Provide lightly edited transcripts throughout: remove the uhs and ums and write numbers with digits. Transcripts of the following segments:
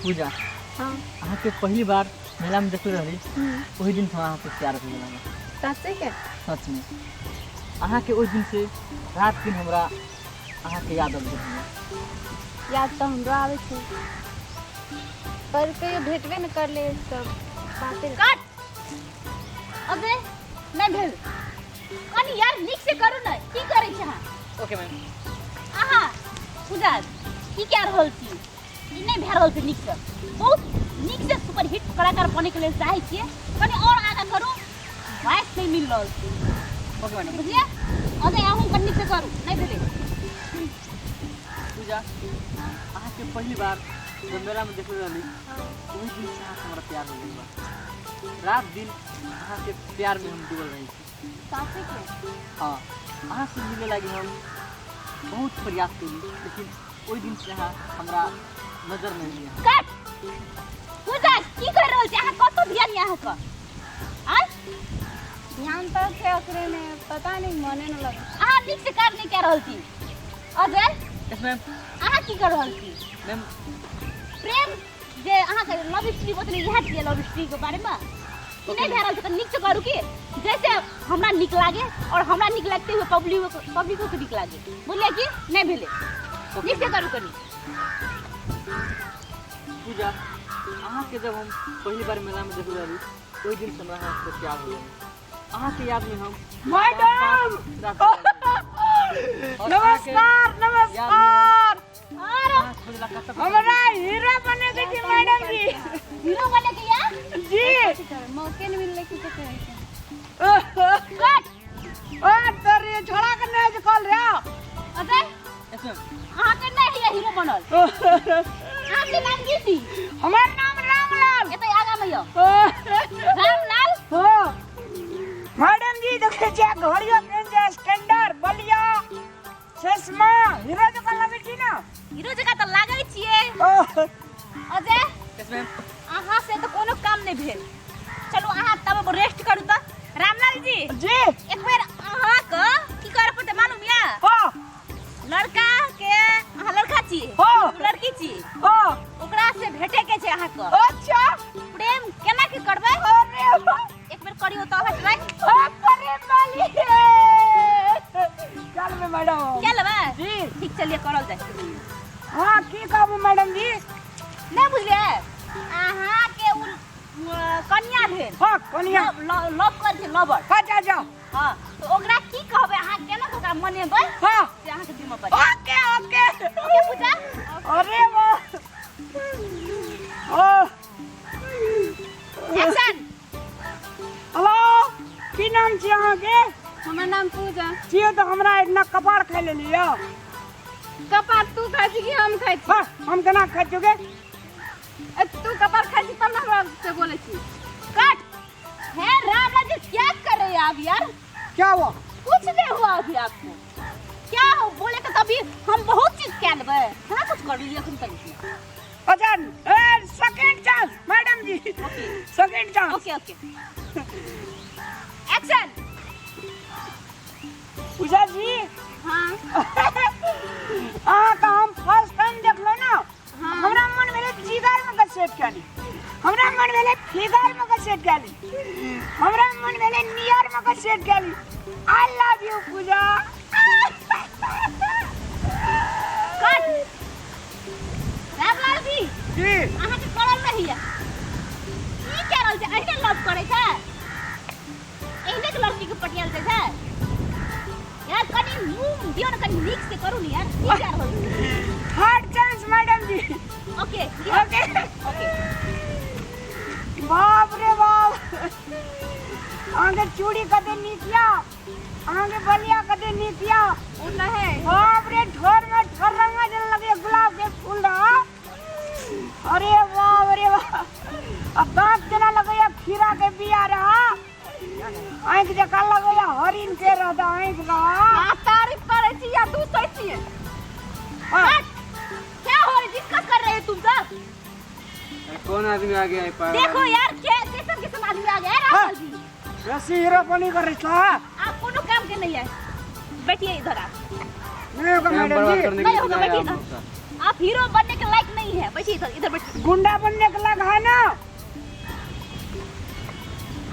पूजा। हाँ। अहाँके पहिली बार मेलामे देखले रही, ओहि दिन से अहाँके प्यार हो गेल हमरा। सच्चे के? सच में अहाँके ओहि दिन से रात दिन हमरा अहाँके याद अबैत रहैए। याद तऽ हमरो आबै छै, पर कहियो भेटबे नहि करले सब बाते। कट अबे नहि भेल, कनि यार नीक से करू ने, की करै छी अहाँ? Okay ma'am. अहाँ पूजा की कए रहल छी? ई नहि भए रहल छै नीकसँ। बहुत नीक से सुपरहिट कलाकार बनैके लेल चाहै छियै, कनि आओर आगाँ करू, वॉइस नहि मिल रहल छै। Okay madam. बुझलियै? अजय, अहूँ कनि नीक से करू, नहि भेलै। पूजा, अहाँके पहिली बार जब मेलामे देखले रहली, ओहि दिन से अहाँसँ हमरा प्यार हो गेल बा। रात दिन अहाँके प्यारमे हम डूबल रहै छी। साचे के? हाँ, अहाँसँ मिले लागि हम बहुत प्रयास कयली, लेकिन ओहि दिन से अहाँ हमरा नजर नहि लिअ। कट। पूजा, की कर रहल छी अहाँ? कतौ ध्यान यऽ अहाँके? आँय? ध्यान तऽ छै ओकरे में, पता नहीं मने न लगे। अहाँ नीक से काम नहि कए रहल छी। अजय। Yes ma'am. अहाँ की कर रहल छी? मैम, प्रेम जे अहाँके लव स्टोरी बतले, इएह छियै लव स्टोरी के बारेमे? ई नहि भए रहल छै, कनि नीक से करू कि जैसे हमरा नीक लागे और हमरा नीक लगते हुए पब्लिको के नीक लागे। बुझलियै कि नहि भेलै? नीक से करू कनि। पूजा, अहाँके जब हम पहिली बार मेलामे देखले रहली, ओहि दिन से हमरा अहाँसँ प्यार हो गेल। अहाँके यादमे हम मैडम! रात और अहाँके नमस्कार। यादमे हम नमस्कार। और अहाँ खोजला कतऽ कतऽ। हमरा हीरो बने के छी मैडम जी। हीरो बने के या? जी। कथी करे, मौके नहीं मिलले कि करे के। कट। ओ तोरी छोड़ा के नहीं कॉल रे। अजय। Yes ma'am. अहाँके नहि है हीरो बनल। अहाँके नाम की छी? हमार नाम रामलाल। एतै आगाँ मे यौ रामलाल। हाँ मैडम जी, देखे छियै घड़ियो पेन छै, स्टैंडर्ड बलिया चश्मा, हीरो जकाँ लगै छी ने? हीरो जकाँ तऽ लागै छियै। ओह, अजय। Yes ma'am. अहाँ से तऽ कोनो काम नहि भेल। चलू, अहाँ तब रेस्ट करू। तऽ रामलाल जी। जी। एक बेर अहाँके की करऽ पड़तै मालूम यऽ? हाँ। लड़का के, अहाँ लड़का छी? हाँ। लड़की छी? हाँ। ओकरा से भेटे के छै अहाँके। अच्छा। प्रेम केना के करबै? अरे वाह! एक बेर करियौ तऽ अहाँ ट्राई। ओ प्रेम वाली चल में मैडम। क्या लेबै? जी। ठीक, चलिए करल जाय। हाँ, की कहबू मैडम जी? नहि बुझलियै? अहाँके उ कनिया भेल। हाँ, कनिया। लव करै छै, लवर। हाँ, जा जा। हाँ, तऽ ओकरा की कहबै अहाँ, केना के ओकरा मनेबै? हाँ। से अहाँके जिम्मा पड़ै। Okay okay. ओके पूजा। अरे वाह! ओ एक्शन। हेलो, की नाम छी अहाँके? हमर नाम पूजा। छियै तऽ हमरा इतना कपार खाइ लेली यऽ। कपार तू खाइ छी कि हम खाइ छी? हाँ, हम केना खाइ छियै गे? ए, तू कपार खाइ छी तब ने हमरा से बोलै छी। कट। हे राम जी, क्या कर रहे हैं आप यार? क्या हुआ? कुछ नहीं हुआ अभी आपको। क्या हो बोले तो तभी हम बहुत चीज कह लेबै, कहाँ कुछ कर लिए अखन तक। अच्छा, ए second chance madam ji, second chance. Okay okay, action. Puja ji. हाँ। अहाँके हम फर्स्ट टाइम देखलहुँ ने। हाँ। हमरा मन भेलै जिगरमे के सेट कऽ ली, हमरा मन भेलै फिगरमे के सेट कऽ ली, हमरा मन भेलै नियरमे के सेट कऽ ली। I love you Puja. Cut. Ramlal ji. जी। अहाँके करल नहीं है, की कह रहल छै? अहिने लव करै छै? एहने के लड़की के पटियाल जाइ छै यार? कनि मुँह दियौ ने, कनि नीक से करू ने यार, की कह रहल छी? Third chance madam ji. Okay. Okay. Okay. बाप रे बाप, अहाँके चूड़ी कते नीक यऽ, अहाँके बलिया कते नीक यऽ। ओ नहीं। बाप रे, ठोर में ठोर रंगा जेना लगैए गुलाब के फूल रहा। अरे बाप रे बाप, आ दाँत जेना लगैए खीरा के बिया रहा, आँखि जकाँ लगैए हरिण के रहता आँखि रहा। अहाँ तारीफ करै छी या दूसै छियै? हाँ। क्या हो रहा है? डिस्कस कर रहे हो तुम सब? अरे, कौन आदमी आ गया है पागल? देखो यार, क्या कैसन कैसन आदमी आ गया है। राहुल जी। बेसी हीरो बनी करै छ। आप कोनो काम के नहीं है, बैठिए इधर आप। नहीं होगा टाइम मैडम बर्बाद जी। करने के नहीं लिए होगा, बुलाया बैठिए आप इधर। लोग का। आप हीरो बनने के लायक नहीं। नहीं है। बैठिए इधर, इधर बैठिए। गुंडा बनने के लग है ना?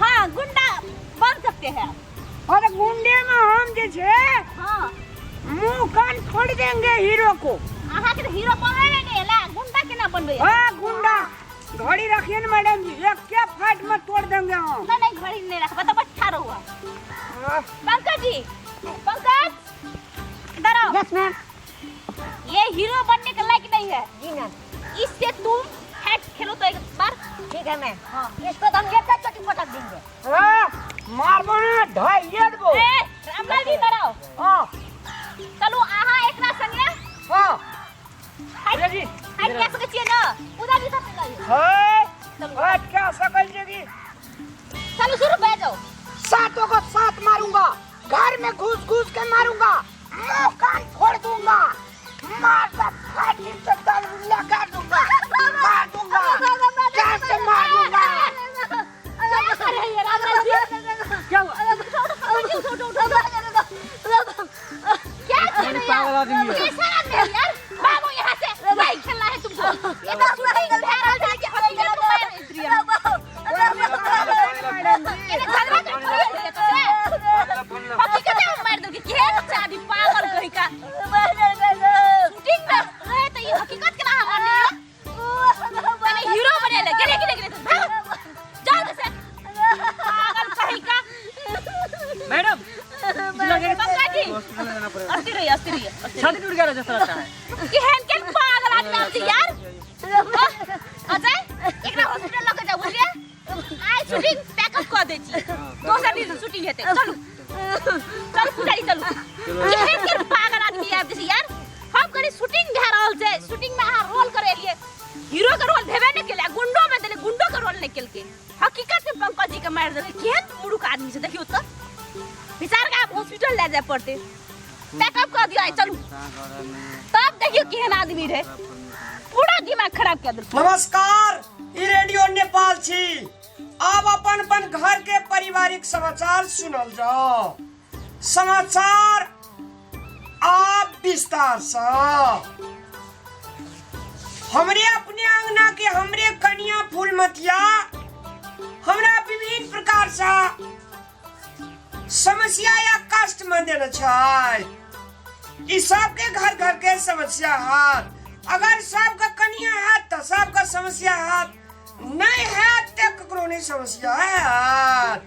हाँ, गुंडा बन सकते हैं आप। और गुंडे में हम जे छे हाँ, मुंह कान फोड़ देंगे हीरो को। अहाँ के तो हीरो बनबे नहीं ला, गुंडा केना बनबे? हाँ, गुंडा घड़ी रखिए ना मैडम जी, एक के फाइट में तोड़ देंगे हम। नहीं नहीं, घड़ी नहीं रखबा तो बैठा रहो। हाँ। पंकज जी, पंकज इधर आओ। Yes ma'am. ये हीरो बनने के लायक नहीं है। जी मैम। इससे तुम हैट खेलो तो एक बार। ठीक है मैम। हाँ, इसको तो हम एक चोटी पटक देंगे। हाँ, मारबो ना ढाई देबो। ए रामलाल जी इधर आओ। हाँ। चलू अहाँ एकरा संगे। हाँ। हाइट जी, हाइट कए सकै छियै ना? पूजा जी सब लगे। हाँ, हाइट क्या सकै छियै की? चलू शुरू भए जाओ। सातों को सात मारूंगा, घर में घुस घुस के मारूंगा, मुंह कान फोड़ दूंगा, मार कर फाटी से दल लगा दूंगा, मार दूंगा, जान से मार दूंगा। क्या कर रहे हैं रामलाल जी? क्या हुआ? उठो उठो उठो उठो। क्या कर रहे हैं? पागल आदमी है। कैसा आदमी है यार? भागो यहाँ से, नहीं खेलना है तुमको। ये तो शूटिंग भए रहल छै कि हकीकत में मार रही है। ये झगड़ा कर रही है तो से। हकीकत में मार दोगे केहन छै आदमी पागल कहीं का। शूटिंग में रहे तो ये हकीकत के ना मारने हो। तने हीरो बने ले, गेले गेले गेले भागो। जाओ इधर से। पागल कहीं का। मैडम पंकज जी, हॉस्पिटल जाना पड़ेगा। अस्थिर रहिए, अस्थिर रहिए, अस्थिर। छाती टूट गया जैसा लगता है। केहन केहन पागल आदमी आबै छै यार। अजय, एकरा हॉस्पिटल लऽ के जाउ, बुझलियै? आइ शूटिंग पैकअप कऽ दै छी, दोसर दिन शूटिंग हेतै। चलू चलू पुजारी चलू। केहन केहन पागल आदमी आबि जाइ छै यार। हम कनी शूटिंग भए रहल छै, शूटिंग में अहाँ रोल करे एलियै, हीरो के रोल भेबे नहि केलै, गुंडो में देलै, गुंडो के रोल नहि केलकै। हकीकत में पंकज जी के मारि देलकै। केहन मूर्ख आदमी छै देखियौ तऽ। बेचारा के आब हॉस्पिटल लए जाय पड़तै। पैकअप कऽ दियौ आइ, चलू। तब देखियौ केहन आदमी रहै, पूरा दिमाग खराब कऽ देलकै। नमस्कार, ई रेडियो नेपाल छी। आब अपन अपन घर के पारिवारिक समाचार सुनल जाओ। समाचार आप विस्तार से। हमरे अपने अंगना के हमरे कनिया फूलमतिया हमरा विभिन्न प्रकार से समस्या या कष्ट में देने छै। ई सबके घर घर के समस्या हाथ। अगर सबके कनिया हाथ तो सबके समस्या हाथ, नहीं हाथ तो ककरो नहीं समस्या हाथ।